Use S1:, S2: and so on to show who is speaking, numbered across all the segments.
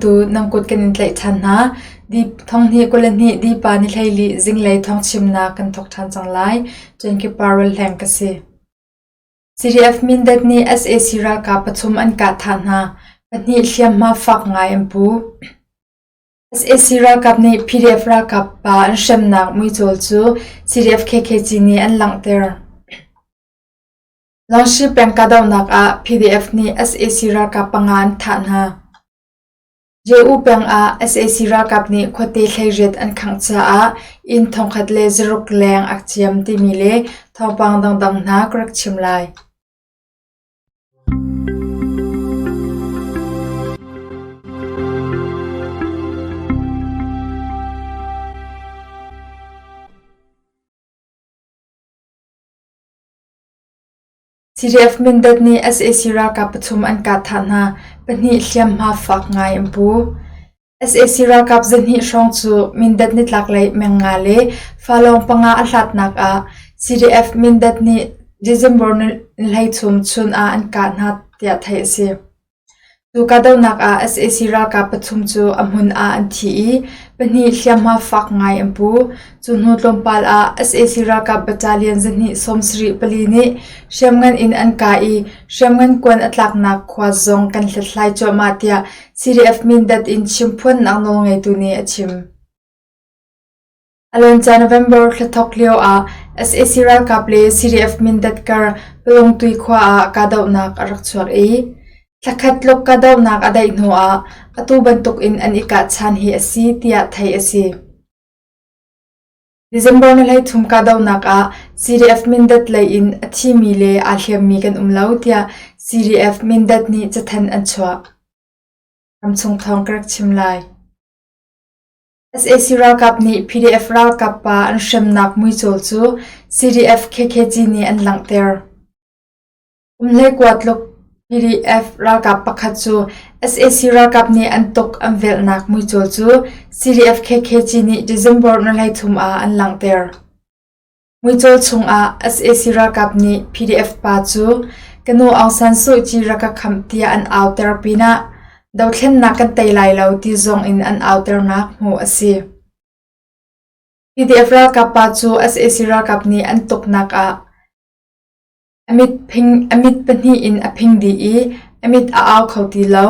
S1: Tu nan kut kan in tlaih ṭhan hna. Thonghnih 22 Dipa ni 14 zinglei thawngchimnak kan thawk ṭhan cang lai. Ṭenkipa rawlhleng ka si. CDF Mindat nih sac ralkap pathum an kah thah hna. Pahnih hliamhma fak ngai an pu. Sac ralkap nih PDF ralkap pa an hremnak muicawl cu CDF KKG nih an langhter. Lawngsi peng kahdohnak ah PDF nih sac ralkap panga an thah hna. Jehu peng ah sac ralkap nih khuate hleiriat an khangh caah inn thongkhat le zaruk leng a ciam timi le thawngpang dangdang hna ka rak chim lai. CDF Mindat nih sac ralkap pathum an kah thah hna. Pahnih hliamhma fak ngai an pu. Sac ralkap zahnih hrawng cu Mindat nitlaklei meng nga le falawng panga a hlatnak ah CDF Mindat nih December ni hleithum chun ah an kah hna tiah theih a si. Cu kahdohnak ah sac ralkap pathum cu a hmun ah an thi i pahnih hliamhma fak ngai an pu. Cu hnu tlawmpal ah sac ralkap battalion 274 nih hriamngan in an kah i hriamngan kuan a tlaknak khua zong kan hlathlai cuahmah tiah CDF Mindat in chimphuannak nawlngeitu nih a chim. A luancia November thla thawk lio ah sac ralkap le CDF Mindat kar Palungtui khua ah kahdohnak a rak chuak i thlakhat tluk kahdohnak a daih hnu ah atu bantuk in an i kah ṭhan hi a si tiah theih a si. December ni 13 kahdohnak ah CDF Mindat lei in a thimi le aa hliammi kan um lo tiah CDF Mindat nih cathanh an chuah. Ramchung thawng ka rak chim lai. Sac ralkap nih PDF ralkap pa an hremnak muicawl cu CDF KKG nih an langhter. Kum hleikua tluk PDF ralkap pakhat cu sac ralkap nih an tuk an velhnak muicawl cu CDF KKG nih December ni 13 ah an langhter. Muicawl chungah sac ralkap nih PDF pa cu ka nu Aung San Suu Kyi rak ka khamh tiah an auter pinah dothlennak kan tei lai lo ti zong in an auternak hmuh a si. PDF ralkap pa cu sac ralkap nih an tuknak ah a mit, phing, a mit pahnih in a phing dih i a mit a au kho ti lo.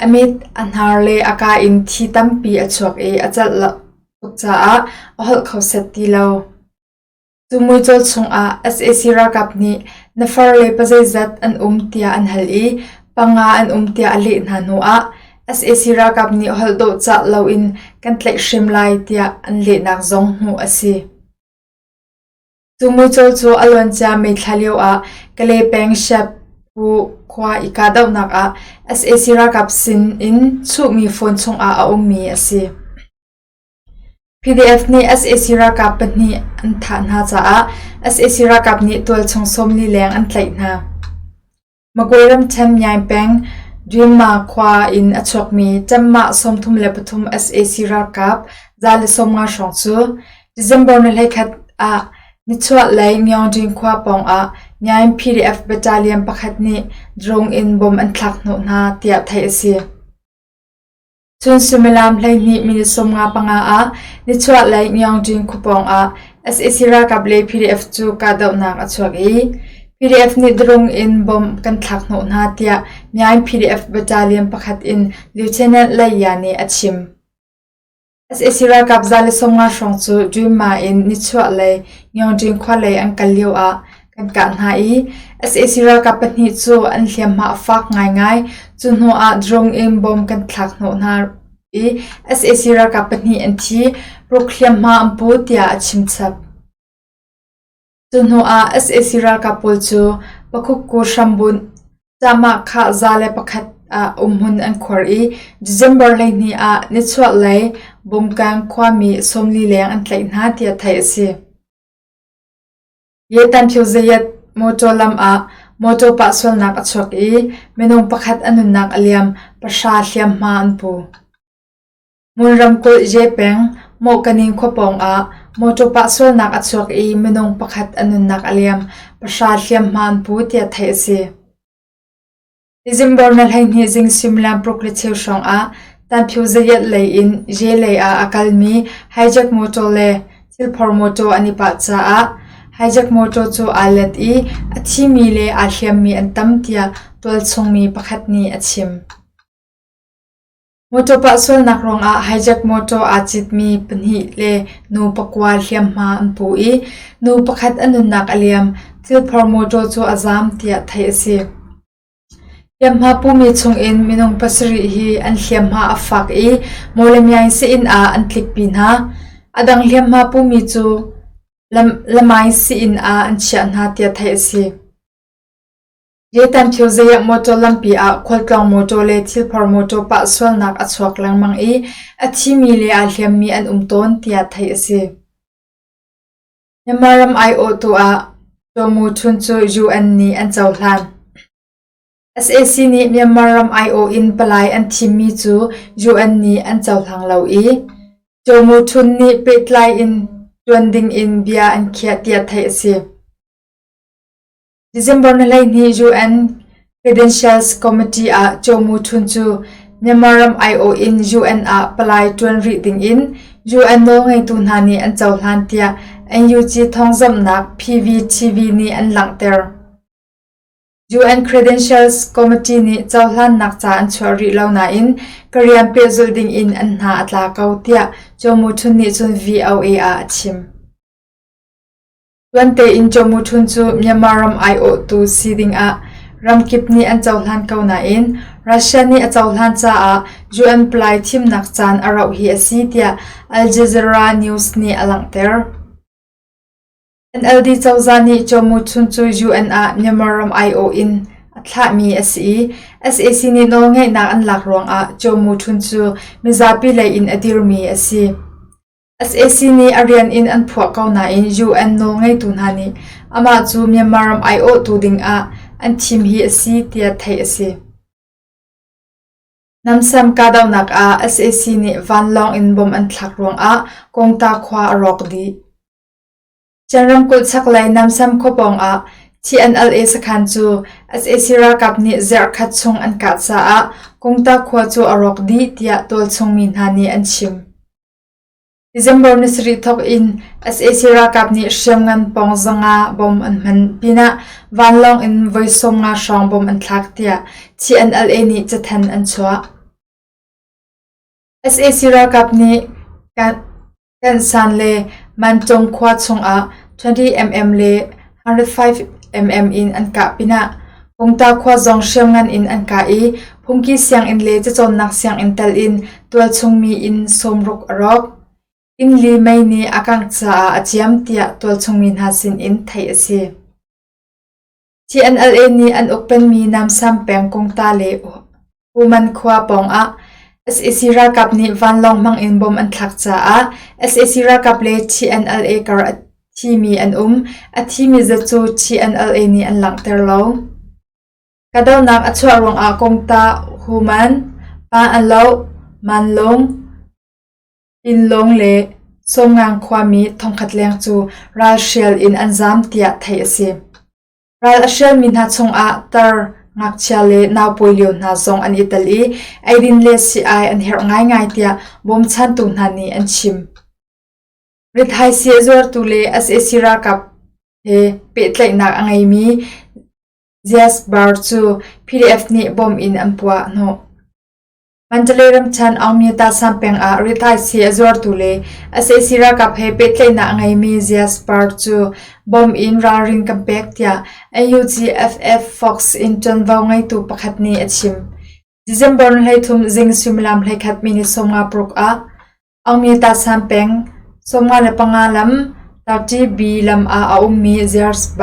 S1: A mit, a hnar le a ka in thi tampi a chuak i a celh lo tuk caah a holh kho set ti lo. Cu muicawl chungah sac ralkap nih na farle pazeizat an um tiah an hal i panga an um tiah a leh hna hnuah sac ralkap nih holh dawhcah loin kan tlaihhrem lai tiah an lehnak zong hmuh a si. Cu muicawl cu a luancia May thla lioah Kalay peng Siapu khua i kahdohnak ah sac ralkap sin in chuhmi phone chungah a ummi a si. PDF nih sac ralkap pahnih an thah hna caah sac ralkap nih tualchung 40 leng an tlaih hna. Magwe ramṭhen Myaing peng Dwinma khua in a chuakmi Ṭammah 33 sac ralkap 150 hrawng cu December ni 21 ah nichuahlei Myaungdin khua pawngah Myaing PDF battalion pakhat nih drone in bom an thlak hnawh hna tiah theih a si. Cun suimilam 12 minute 55 ah nichuahlei Myaungdin khuapawng ah sac ralkap le PDF cu kahdohnak a chuak i PDF nih drone in bomb kan thlak hnawh hna tiah Myaing PDF battalion pakhat in Lieutenant Laya nih a chim. Sac ralkap 150 hrawng cu Dwinma in nichuahlei Myaungdin khua lei an kal lio ah kan kah hna i sac ralkap pahnih cu an hliamhma a fak ngaingai. Cu hnu ah drone in bomb kan thlak hnawh hna i sac ralkap pahnih an thi, ruk hliamhma an pu tiah a chimchap. Cu hnu ah sac ralkap pawl cu Pakhukku hrambunh Camah 101 ah umhmun an khuar i December 12 ah nichuahlei Bungkang khuami 40 leng an tlaih hna tiah theih a si. Yetanphyo-zayat mawṭaw lam ah mawṭaw pah sualnak a chuak i minung pakhat a nunnak a liam, pahra hliamhma an pu. Ngun ramkulh Ye peng, Mawhkaning khua pawng ah mawṭaw pah sualnak a chuak i minung pakhat a nunnak a liam, pahra hliamhma an pu tiah theih a si. December ni 12 zing suimilam paruk le cheu hrawng ah. Tanphyo Zayat lei in Ye lei ah a kalmi hijack motor le thilphor motor an i pah caah hijack motor cu aa let i a thimi le aa hliammi an tam tiah tualchung mi pakhat nih a chim. Motor pah sualnak ruangah hijack motor aa citmi pahnih le nu pakua hliamhma an pu i nu pakhat a nunnak a liam. Thilphor motor cu a zaam tiah theih a si. Hliamhma pumi chungin minung pasarih hi an hliamhma a fak i Mawlamyine sii-inn ah an tlikpi hna. A dang hliamhma pumi cu Lamai sii-inn ah an chiah hna tiah theih a si. Yetan Phyozayak motor lampi ah khualtlawng motor le thilphor motor pah sualnak a chuak lengmang i a thimi le aa hliammi an um tawn tiah theih a si. Myanmar ram aiawhtu ah Kyaw Mu Htun cu UN nih an cohlan. Sac nih Myanmar ram aiawh in palai an thimmi cu UN nih an cohlang lo i Kyaw Mu Htun nih pehtlai in ṭuan dingin bia an khiah tiah theih a si. December ni 12 UN Credentials Committee ah Kyaw Mu Htun cu Myanmar ram aiawh in UN ah palai ṭuan rih dingin UN nawlngeitu hna nih an cohlan tiah NUG thawngzamhnak PVTV nih an langhter. UN Credentials Committee nih cohlannak ca an chuah rih lo nain ka rian pehzulh dingin an hna a tla ko tiah Kyaw Mu Htun nih cun VOA ah a chim. Tuan tein Kyaw Mu Htun cu Myanmar ram aiawhtu si dingah ramkip nih an cohlan ko nain Russia nih a cohlan caah UN palai thimnak caan a rauh hi a si tiah Al Jazeera News nih a langhter. NLD cozah nih Kyaw Mu Htun cu UN ah Myanmar ram aiawh in a thlahmi a si i sac nih nawlngeihnak an lak ruangah Kyaw Mu Htun cu mizapi lei in a dirmi a si. Sac nih a rian in an phuah ko nain UN nawlngeitu hna nih amah cu Myanmar ram aiawhtu dingah an thim hi a si tiah theih a si. Namsam kahdohnak ah sac nih vanlawng in bom an thlak ruangah Kawngta khua a rawk dih. Chin ramkulh chaklei Namsam khua pawng ah TNLA sakhan cu sac ralkap nih zarhkhat chung an kah caah Kawngta khua cu a rawk dih tiah tualchung mi hna nih an chim. December ni sarih thawk in sac ralkap nih hriamngan pawng 500 bom an hman pinah vanlawng in voi 50 hrawng bom an thlak tiah TNLA nih cathanh an chuah. Sac ralkap nih Kansan le Mancung khua chungah 20mm le 105mm in an kah pinah Kungta khua zong hriamngan in an kah i phungki sianginn le cacawnnak sianginn tal in tualchung mi inn sawmruk a rawk. Inn li mei nih a kangh caah a ciam tiah tualchung mi hna sin in theih a si. TNLA nih an ukpenmi Namsam peng Kungta le Human khua pawngah sac ralkap nih vanlawng hmang in bom an thlak caah sac ralkap le TNLA kar a thimi an um. A thimi zat cu TNLA nih an langhter lo. Kahdohnak a chuah ruangah Kungta, Human, Pa a Loh, Manlung, Pinlung le Sawmngang khuami thongkhat leng cu ralhrial in an zaam tiah theih a si. Ral a hrialmi hna chungah tar, ngakchia le naupawi lio hna zong an i tel i eidin le sii-ai an herh ngaingai tiah bawmchantu hna nih an chim. Rithaisii a zuartu le sac ralkap he pehtlaihnak a ngeimi Zias Bar cu PDF nih bom in an puah hnawh. Mandalay ramṭhen Aungmyata peng ah rithaisii a zuartu le sac ralkap he pehtlaihnak a ngeimi Zias Par cu bom in ralrin kan pek tiah NUG-FF Fox in ṭuanvo ngeitu pakhat nih a chim. December ni 13 zing suimilam 11 minute 56 ah Aungmyata peng 55 lam 30B lam ah a ummi Zias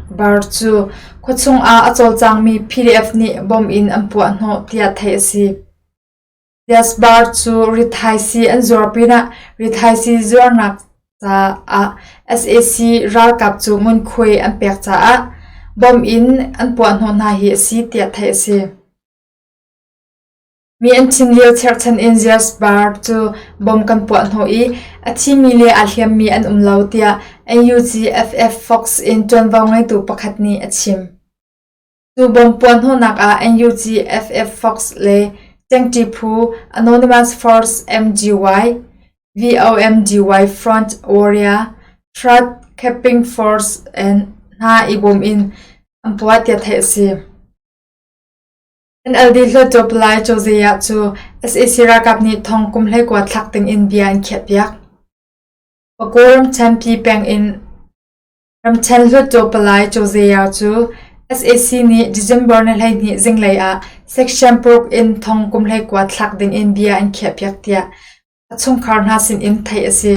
S1: Bar cu khuachung ah a cawlcangmi PDF nih bom in an puah hnawh tiah theih a si. Zias Bar cu rithaisii an zuar pinah rithaisii zuarnak caah sac ralkap cu ngunkhuai an pek caah bom in an puah hnawh hna hi a si tiah theih a si. Mi an thin lio cherhchan in Zeus Bar cu bom kan puah hnawh i a thimi le aa hliammi an um lo tiah NUG-FF Fox in ṭuanvo ngeitu pakhat nih a chim. Cu bom puah hnawhnak ah NUG-FF Fox le Cengṭi phu Anonymous Force MGY, VOMGY Front Warrior, Threat Capping Force hna i bawm in an puah tiah theih a si. NLD Hluttaw Palai Cozah cu sac ralkap nih thong kum 19 thlak ding in bia an khiahpiak. Pago ramṭhen pi peng in ramṭhen Hluttaw Palai Cozah cu sac nih December ni 12 zinglei ah Section paruk in thong kum 19 thlak ding in bia an khiahpiak tiah a chungkhar hna sin in theih a si.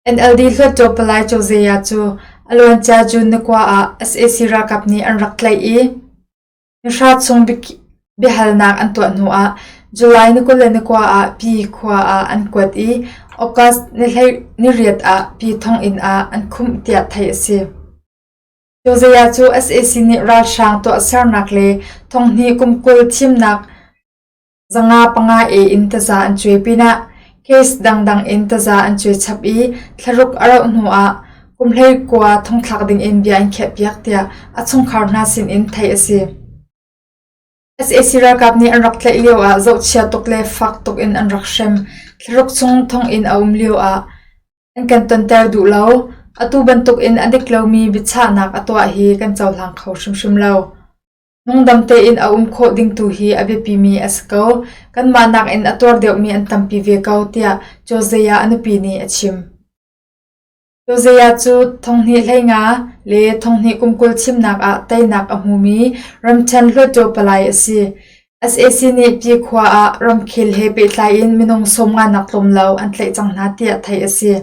S1: NLD Hluttaw Palai Cozah cu a luancia June ni kua ah sac ralkap nih an rak tlaih i Nihra chung biahalnak an tuah hnuah July ni 29 ah Pi khua ah an kuat i August ni 8 ah Pi thonginn ah an khumh tiah theih a si. Josiah cu sac nih ralhrang tuahsernak le thonghnih kum 20 thimnak 505 A in taza an cuai pinah case dangdang in taza an cuai chap i thlaruk a rauh hnuah kum 19 thongthlak dingin bia an khiahpiak tiah a chungkhar hna sinin theih a si. Sac ralkap nih an rak tlaih lioah zohchia tuk le fak tuk in an rak hrem. Thlaruk chung thonginn a um lioah an kan tonter duh lo. Atu bantukin a dik lomi biachahnak a tuah hi kan cohlang kho hrimhrim lo. Nungdam tein a um khawh ding tu hi a biapimi a si ko. Kanmah nakin a tuar deuhmi an tampi ve ko, tiah Josiah a nupi nih a chim. Josiah cu thonghnih 15 le thonghnih kum 20 thimnak ah teinak a hmumi ramṭhen hluttaw palai a si. Sac nih Pyi khua ah ramkhel he pehtlai in minung 50 nak tlawm lo an tlaih cang hna tiah theih a si.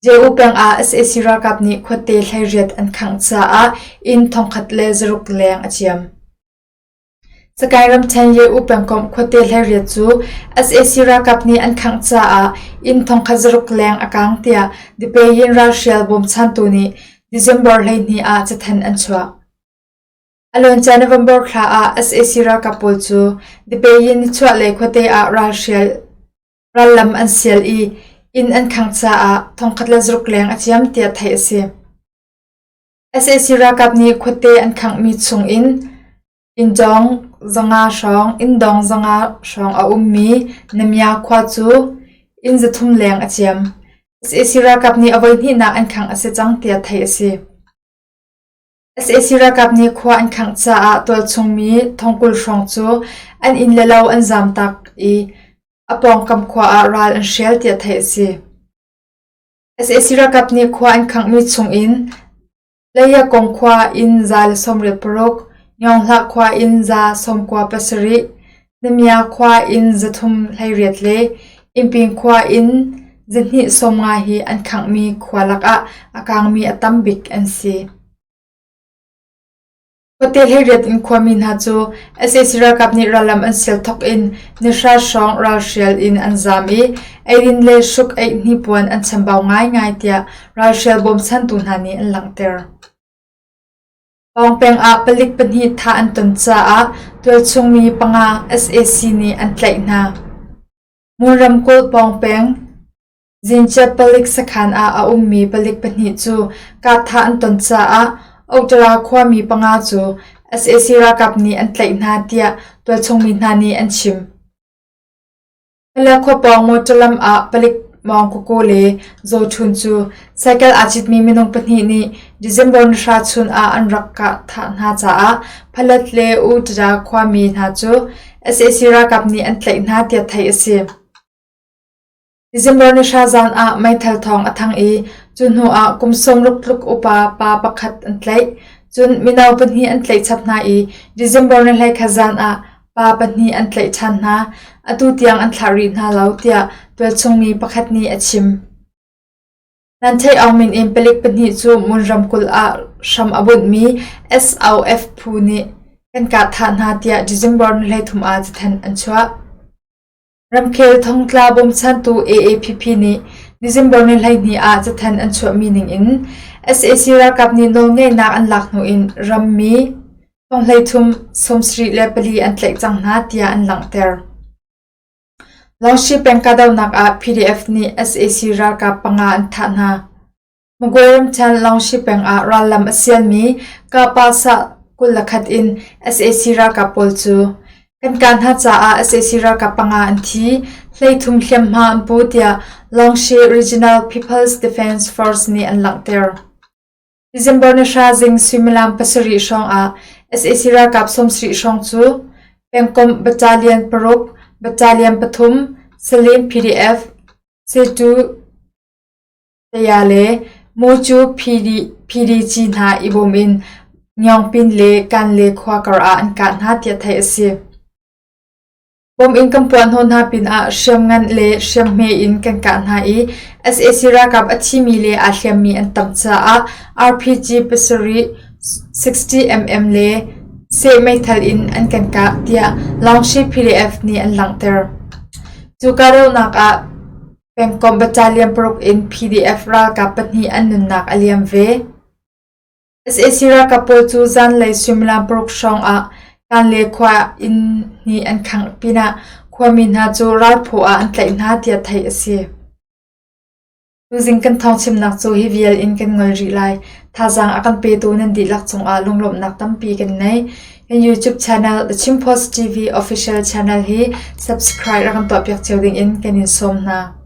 S1: Jehu peng ah sac ralkap nih khuate 18 an khangh caah inn 1600 leng a ciam. Sagaing ramṭhen Yehu pengkomh khuate 18 cu sac ralkap nih an khangh caah inn 1600 leng a kaang tiah Dipeyin ralhrial bawmchantu nih December 12 ah cathanh an chuah. A luancia November thla ah sac ralkap pawl cu Dipeyin nichuahlei khuate ah ralhrial Rallam an sial i inn an khangh caah 1600 leng a ciam tiah theih a si. Sac ralkap nih khuate an khanghmi chung in inndawng 500 hrawng, inndawng 500 hrawng a ummi Namya khua cu inn 300 leng a ciam. Sac ralkap nih a voihnihnak an khangh a si cang tiah theih a si. Sac ralkap nih khua an khangh caah tualchung mi 20,000 hrawng cu an inn le lo an zamtak i a pawngkam khua ah ral an hrial tiah theih a si. Sac ralkap nih khua an khanghmi chung in Leiakong khua inn 186, Nyawnghlah khua inn 97, Namya khua inn 318 le Innping khua inn 250 hi an khanghmi khua lakah a kaangmi a tam bik an si. Khuate 18 in khuami hna cu sac ralkap nih rallam an sial thawk in nihra hrawng ralhrial in an zaam i eidin le hruk-eih hnipuan an chambau ngaingai tiah ralhrial bawmchantu hna nih an langhter. Pawngpeng ah palik pahnih thah an ton caah tualchung mi panga sac nih an tlaih hna. Ngun ramkulh Pawngpeng Zinchiat palik sakhan ah a ummi palik pahnih cu kahthah an ton caah Oktara khuami panga cu sac ralkap nih an tlaih hna tiah tualchung mi hna nih an chim. Palek khua pawng motor lam ah palik Maung Koko le Zaw Htun cu cycle aa citmi minung pahnih nih December ni hra chun ah an rak kah thah hna caah Phalet le U Tada khuami hna cu sac ralkap nih an tlaih hna tiah theih a si. December ni hra zan ah meithal thawng a thang i cu hnu ah kum 60 tluk upa pa pakhat an tlaih. Cun mino pahnih an tlaih chap hna i December ni 21 zan ah pa pahnih an tlaih ṭhan hna. Atu tiang an thlah rih hna lo tiah tualchung mi pakhat nih a chim. Nan theih awng min in palik pahnih cu Mon ramkulh ah hram a bunhmi SOF phu nih kan kah thah hna tiah December ni 23 ah cathanh an chuah. Ramkhel thongtla bawmchantu AAPP nih December ni 12 ah cathanh an chuahmi ningin sac ralkap nih nawlngeihnak an lak hnu in rammi 33 74 an tlaih cang hna tiah an langhter. Lawngshi peng kahdohnak ah PDF nih sac ralkap panga an thah hna. Magwe ramṭhen Lawngshi peng ah rallam a sialmi Kapa Sah. 21 in sac ralkap pawl cu kan kah hna caah sac ralkap panga an thi, 13 hliamhma an pu tiah Longshi Regional People's Defense Force nih an langhter. December ni hra zing suimilam 7 hrawng ah sac ralkap 70 hrawng cu pengkomh battalion paruk, battalion pathum, Salim PDF, Setu Saya le Mucu PDG hna i bawm in Nyaungpin le Kanle khua kar ah an kah hna tiah theih a si. Bom in kan puahhnawh hna pinah hriamngan le hriamhme in kan kah hna i sac ralkap a thimi le aa hliammi an tam caah RPG pasarih 60mm le seh meithal in an kan kah tiah Lawngshi PDF nih an langhter. Cu kahdohnak ah pengkomh battalion paruk in PDF ralkap pahnih an nunnak a liam ve. Sac ralkap pawl cu zanlei suimilam paruk hrawng ah Kanle khua inn nih an khangh pinah khuami hna cu ralphaw ah an tlaih hna tiah theih a si. Tuzing kan thawngchimnak cu hi vial in kan ngol rih lai. Thazaang a kan petu nan dihlak cungah lunglawmhnak tampi kan nei. Kan YouTube channel The Chin Post TV Official Channel hi subscribe rak kan tuahpiak cio dingin kan in sawm hna.